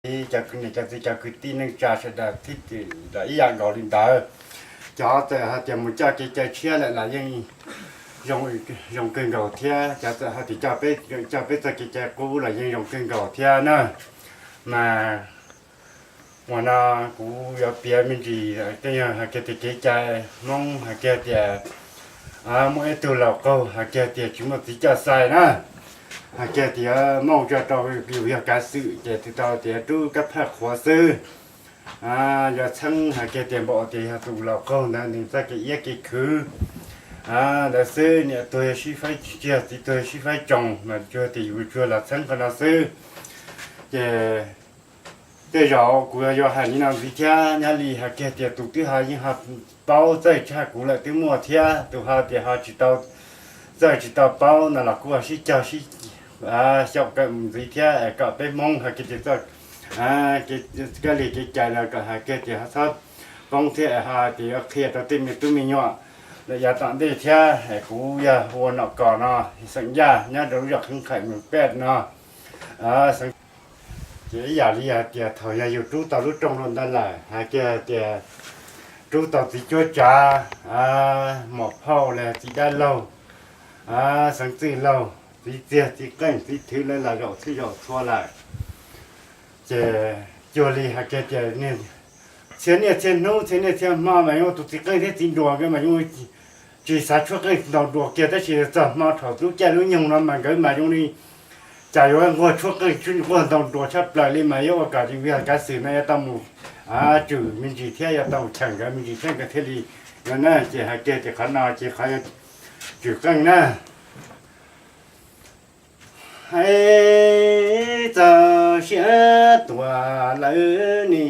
cov niam cov txiv cov kwv tij neej tsa sawv daws thiab ib yam nkaus li ntawd. Cov txawm hais tias mus coj kev cai tshiab lawm los yeej zoo kawg nkaus thiab, cov txawm hais tias coj peb txoj kev cai qub los yeej zoo kawg nkaus thiab na. Mas ua no kuv yuav piav me ntsis tej yog hais kiag tias kev cai Hmoob hais kiag tias muaj ib tug laus qaug hais kiag tias tsis muaj txiv coj xais na, hais kiag tias Hmoob tso rau yus yog kav xwm ces tsis tau tias rub kab phaj qhuav xwb. Yog txheeb hais kiag tias npaum tias yog tus laus qaug ntawd nws txoj kev iab kev khwv ntawd xwb, niam tuag yog sib faib tsiaj, txiv tuag yog sib faib tsoos, mas tsuas tias yus tsuas los txheeb qhov no xwb. Ces tej zaum kuv yuav hais li no ntxiv thiab, nyob li hais kiag tias tus twb ho yeej ho paub txawj tshaj kuv lawm twb muaj thiab, tus ho tias ho tsis tau txawj tsis tau paub no los kuj ho sib cog sib xyaum kawm mus ntxiv thiab, kom peb Hmoob hais kiag tias txoj kab li kev cai los kom hais kiag tias ho txhob poob thiab, ho tias yuav qhia rau tej me tub me nyuam lawm yav tom ntej thiab. Kuv yog ua nom kos no, xeem Yaj nyob rau lub zos Qheeb Qhaim mus pej no. Ces ib yam li hais tias thaum yog yus rub tau lub rooj rau ntawd lawm, hais kiag tias rub tau txiv cuab tsav, muam phauj los txiv dab laug, xeev txwj laug, txiv txiag txiv qeej txiv thwv lawv los zaum txhij zaum txhua lawm. Ces cuag li hais kiag tias txhia niaj txhia hnub txhia niaj txhia hmo mas yuav ua tus txiv qeej thiab txiv nruas nkawd mas yuav tsis xav tshuab qeej ntaus nruas kiag, tab sis txog hmo thaum lub caij lub nyoog no mas nkawd mas zoo li cas yuav nquag tshuab qeej nquag ntaus nruas tshaj plaws li mas yuav ua kom yus yog kav xwm no yuav tau mus tswm me ntsis thiab yuav tau mus cheem nkawd me ntsis thiab nkawd thiaj li no na. Ces hais kiag tias qhov no ces qhov yuav tswm qeej na. Hais txog siab tuag lawm ne,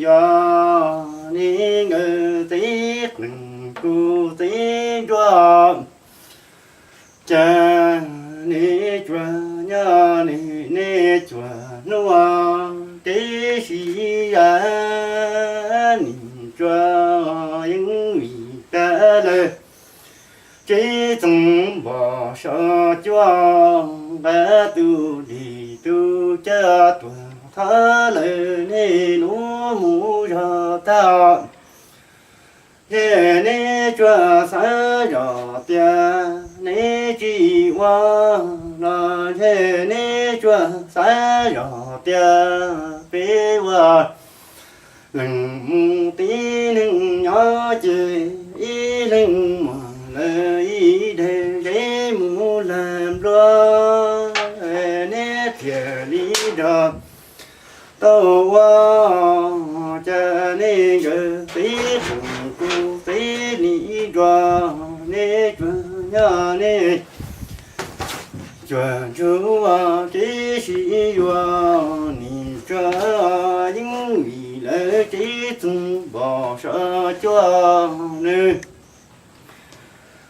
yog ne nkawd txiv qeej kuv txiv nruas, cas ne tsuas nyob ne, ne tsuas hnub kev sib yav, nim tsuas yeej vim tag lawm. Tsev txoov npog sov cuaj, nqa tus dej tus cawv tuag thov lawm nej lub mus zog tag. Ces neb tsuas xav zoj tias neb tsis ua los, ces neb tsuas xav zoj tias peb ua leej mus tib neeg nyob ces ib leeg muag lawm ib daig zeb mus lag nplua. Neb thiaj li nrog tau ua, cas nej nkawd txiv qeej kuv txiv li nruas, nej tsuas nyob nej tsuas ntsug kev sib yuav, nim tsuas yeej vim lawv tsev txoov npog sov cuaj nws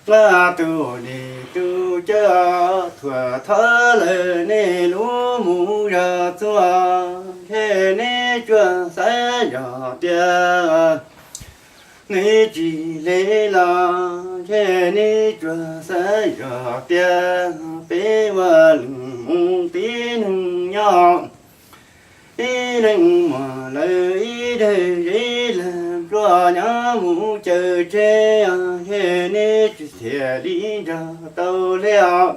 nqa tus dej tus cawv tuag thov lawm nej lub mus zog txuag. Ces neb tsuas xav zoj tias neb tsis hle los, ces neb tsuas xav zoj tias peb ua leej mus tib neeg nyob, ib leeg muag lawm ib daig zeb lag nplua, nyob mus caw tseg, ces neb tsis thiaj li nrog tau hle os.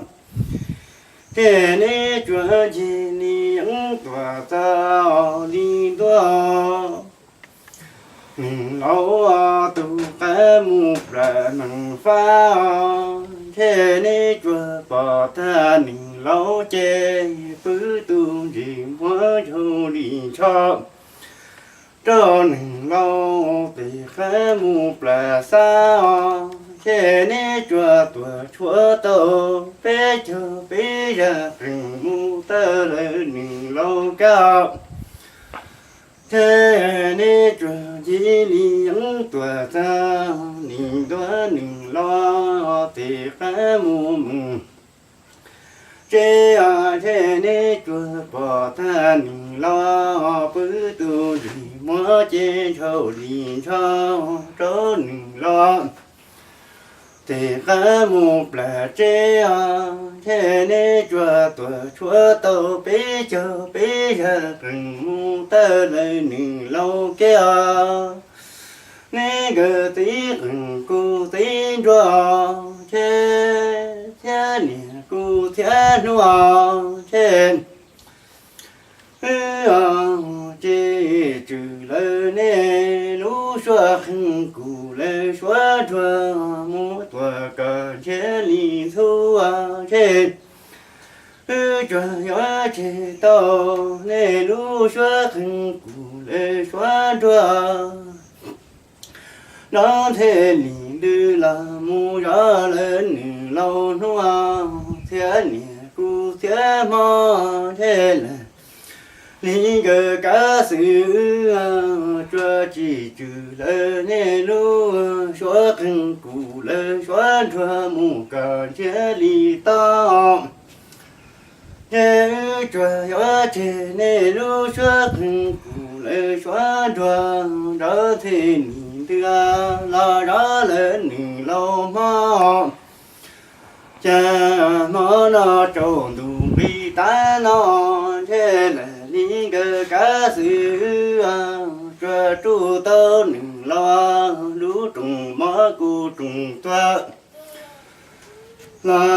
Ces neb tsuas ncig li yeeb tuam txog li ntua, neeg laus tus qab mus plam neeg fab, ces neb tsuas pom tag neeg laus ces pw tus ntsis muab ntshaus li ntsho rau neeg laus tes qab mus plam xab, ces neb tsuas tuag tshuav tau peb caug peb zaj qeej mus tawm lawm neeg laus kab. Ces neb tsuas ncig li yeeb tuam txog li ntua, neeg laus tes qab mus mus tsev, ces neb tsuas pom tag neeg laus pw tus ntsis muab cev ntshaus li ntsho rau neeg laus tes qab mus plam tsev os. Ces neb tsuas tuag tshuav tau peb caug peb yawg qees mus tawm lawm nws laus kiag os. Neb nkawd txiv qees kuv txiv nruas, ces thiab niam kuv thiab hnub, ces wb ces tswm lawm nej lub suab qees kuv lawv suab nruas mus tuam kom nrhiav li ntxhua, ces wb tsuas yuav tseg tau nej lub suab qees kuv lawv suab nruas. Nrov nthe li ntws los mus zov lawm nws laus hnub, thiab niam kuv thiab hmo, ces lawm li nkawd kav xwm wb tsuas tsis tswm lawm nej lub suab qees kuv lawv suab nruas mus kom nrhiav li toj. Ces wb tsuas yuav tseg nej lub suab qees kuv lawv suab nruas, nrov nthe li ntws los zov lawm nws laus hmo. Ces hmo no tsaus ntuj nqis tav no, ces lawm li nkawd kav xwm wb tsuas rub tau nws laus lub rooj mov kuv rooj tuag los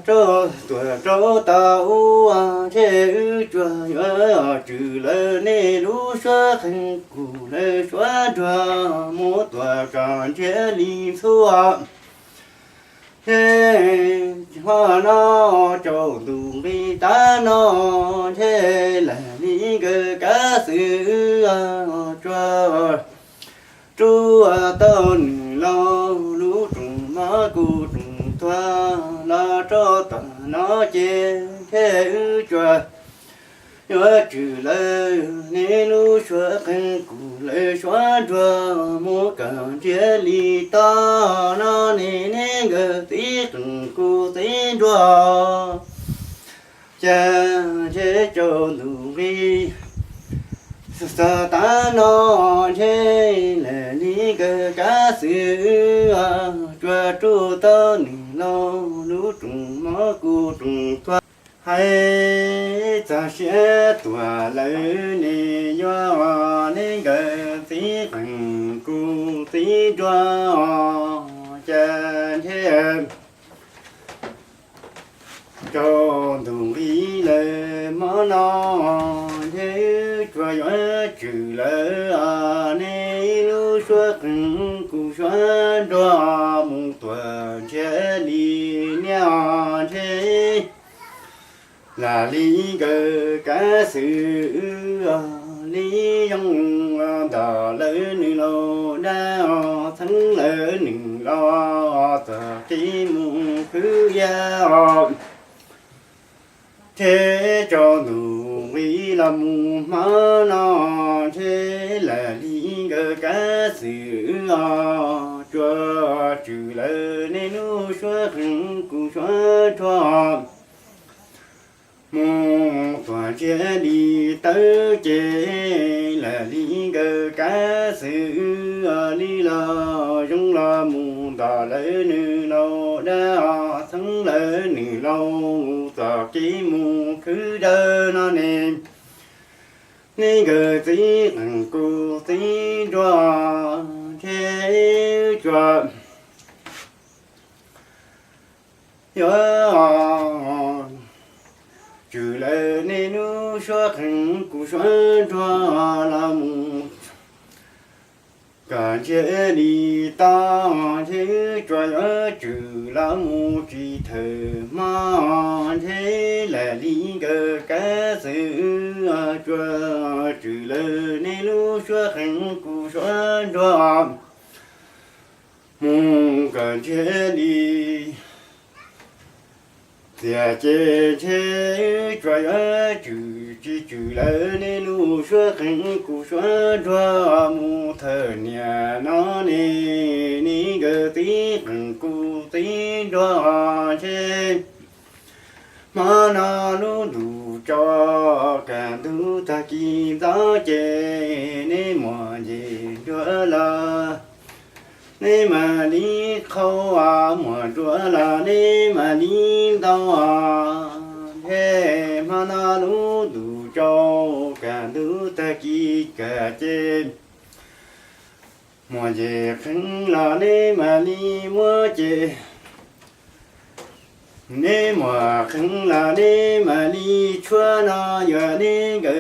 rau tuam rau tau ub, ces wb tsuas yuav tswm lawm nej lub suab qees kuv lawv suab nruas mus tuam kom nrhiav li ntxhua. Ces hmo no tsaus ntuj nqis tav no, ces lawm li nkawd kav xwm wb tsuas rub tau nws laus lub rooj mov kuv rooj tuag los rau tom no ces, ces wb tsuas yuav tswm lawm nej lub suab qees kuv lawv suab nruas mus kom nrhiav li toj no ne, neb nkawd txiv qees kuv txiv nruas. Ces ces tsaus ntuj nqis txog tav no, ces lawm li nkawd kav xwm wb tsuas rub tau nws laus lub rooj mov kuv rooj tuag. Hais txog siab tuag lawm ne, yuav neb nkawd txiv qees kuv txiv nruas. Ces ntshe tsaus ntuj nqis lawm hmo no, ces wb tsuas yuav tswm lawm nej lub suab qees kuv suab nruas mus tuam nrhiav li niaj ntshe. Lam li nkawd kav xwm wb li zoo nto lawm nws laus dab, txheeb lawm nws laus txog kev mus khwv yam. Ces tsaus ntuj nqis los mus hmo no, ces lam li nkawd kav xwm wb tsuas tswm lawm nej lub suab qees kuv suab nruas mus tuam nrhiav li tawb ces, lam li nkawd kav xwm wb li los zoo los mus nto lawm nws laus dab, txheeb lawm nws laus txog kev mus khwv dawb no ne. Nej nkawd txiv qees kuv txiv nruas, ces tsuas yuav tswm lawm nej lub suab qees kuv suab nruas los mus kom nrhiav li toj, ces tsuas yuav tswm los mus tsis thawm hmo, ces lam li nkawd kav xwm wb tsuas tswm lawm nej lub suab qees kuv suab nruas mus kom nrhiav li txias ces, ces tsuas yuav tswm tsis tswm lawm nej lub suab qees kuv suab nruas mus thawm niaj no ne. Nej nkawd txiv qees kuv txiv nruas, ces hmo no lub ntuj tso kaj ntug tag kis ntxov ces nej muaj nce nruab los Neb mam li qhau muag ruam los neb mam li ntau, thiab hmo no lub ntuj tsaus kaj ntug tag kis kaj ces muag ces qheev los neb mam li muab ces, neb muag qheev los neb mam li tshuab no yuav neb nkawm